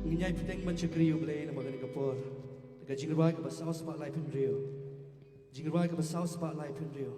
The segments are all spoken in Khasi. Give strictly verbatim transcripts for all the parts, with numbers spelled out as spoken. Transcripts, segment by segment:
Ngin ïai bteng ban shakri ïa U Blei namar kane ka por. Ka jingrwai kaba saw spah laiphew hynriew. Jingrwai kaba saw spah laiphew hynriew.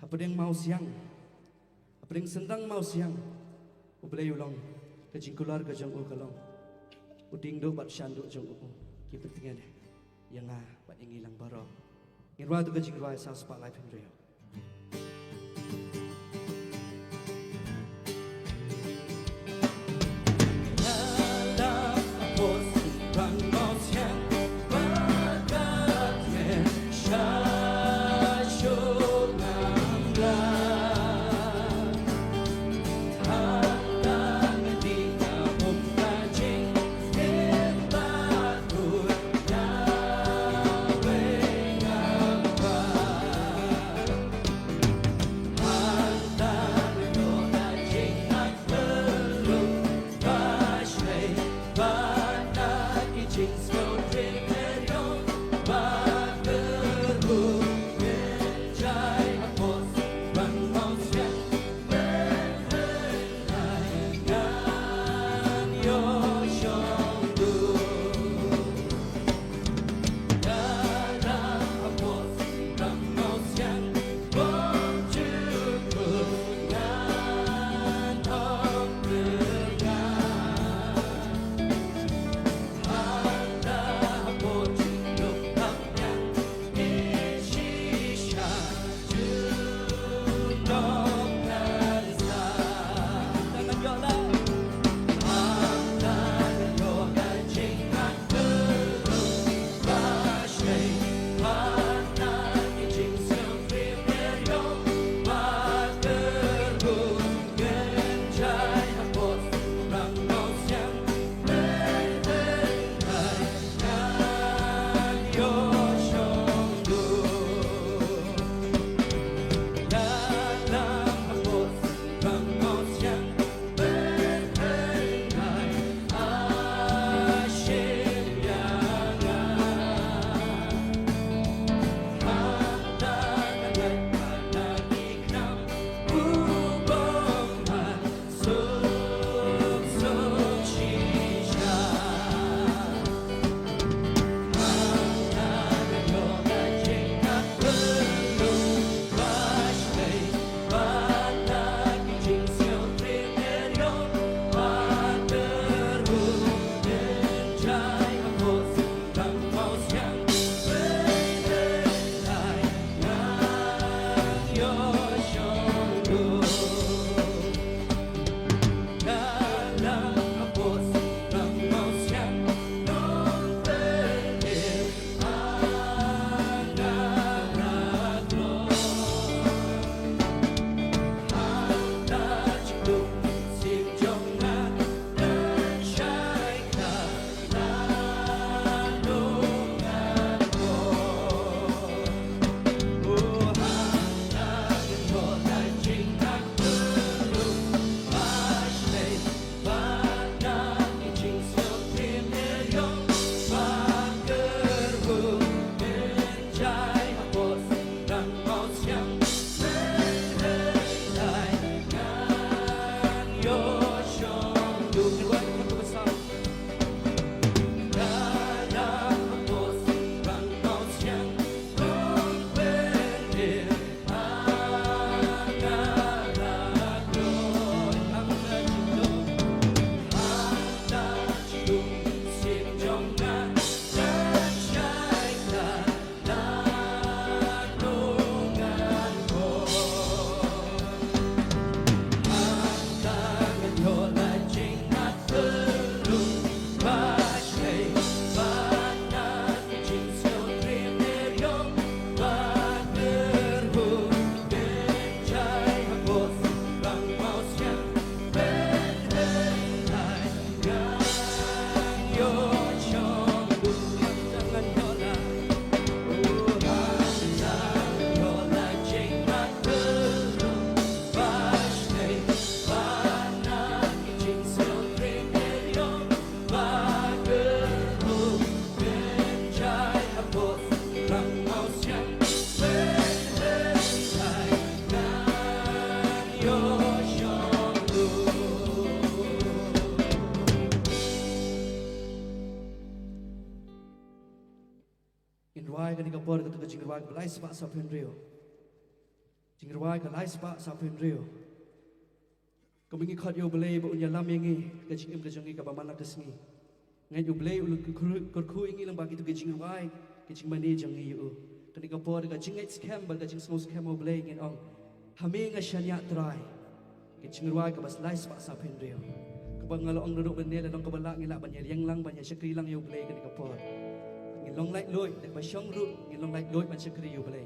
Hapdeng mawsiang. Hapdeng syndang mawsiang. U Blei u long. Ka jingkular ka jong u ka long. U dieng duh bad shan duh jong u. Ki pyntngen ïa nga bad ïa ngi lang baroh. Ngin rwai tu ka jingrwai saw spah laiphew hynriew. Rwai kane ka por, katu ka jingrwai kaba lai spah saw phew hynriew. Jingrwai ka lai spah saw phew hynriew. Kaba ngi khot ïa U Blei ba un ïalam ïa ngi, ka jingim ka jong ngi kaba man la ka sngi. Ngeit U Blei u la kyrkhu, kyrkhu ïa ngi lyngba kitu ki jingrwai, ki jingmane jong ngi ïa u. Kane ka por ka jingngeit skhem bad ka jingsngew skhem ha U Blei ngin ong: Ha me nga shaniah Trai. Ka jingrwai kaba lai spah saw phew hynriew. Kaba nga la ong ruh mynne, la long kaba lah, ngi lah ban ïa ïeng lang, ban ïa shakri lang ïa U Blei kane ka por. Ngin long laitluid, da kaba shong ruh ngin long laitluid ban shakri ïa U Blei.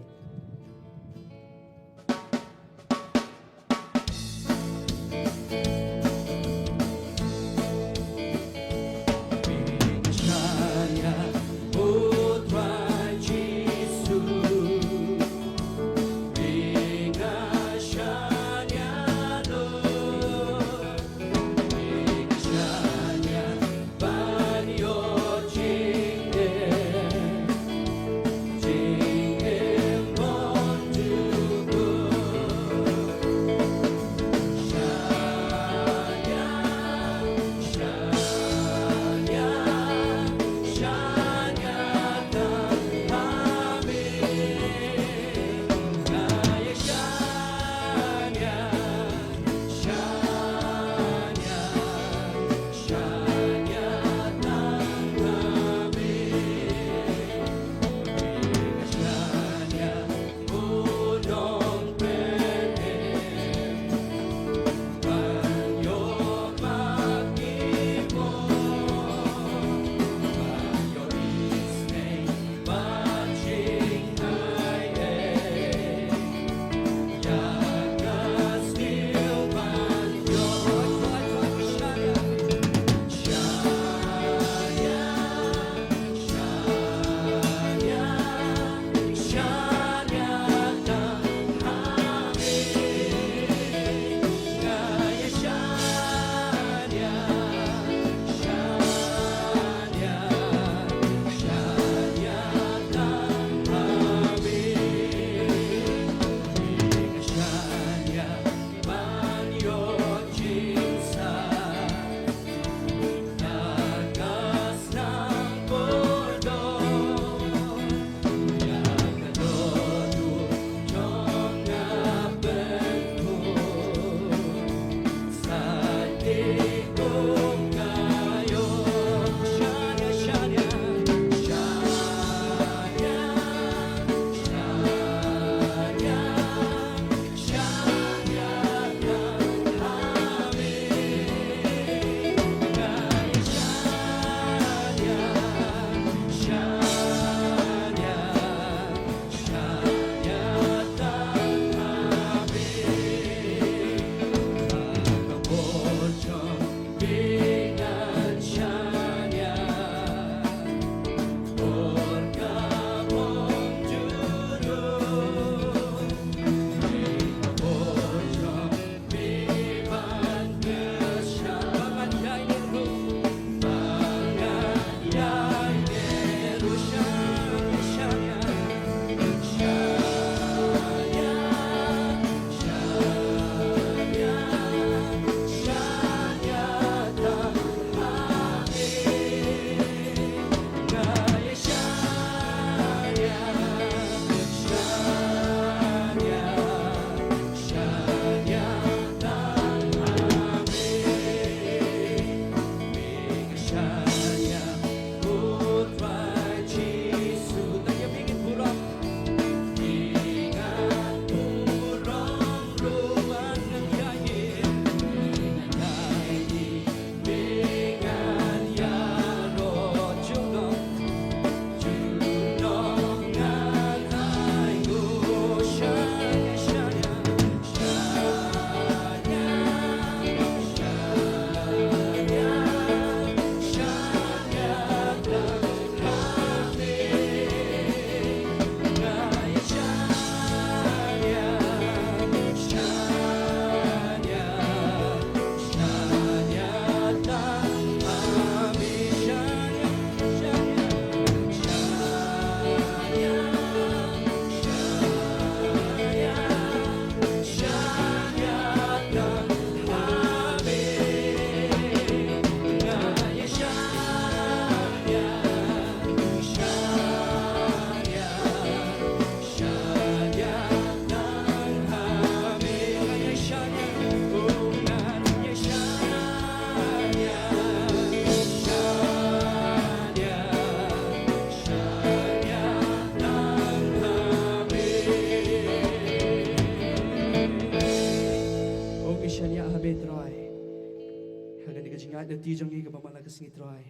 Lynti jong ngi kaba man la ka sngi Trai.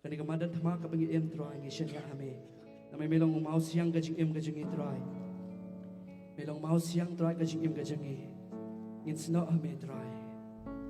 Kane ka madan thma kaba ngi im Trai ngi shaniah ha me. Namar me long u mawsiang ka jingim ka jong ngi Trai. Me long mawsiang Trai ka jingim ka jong ngi. Ngin snoh ha me Trai.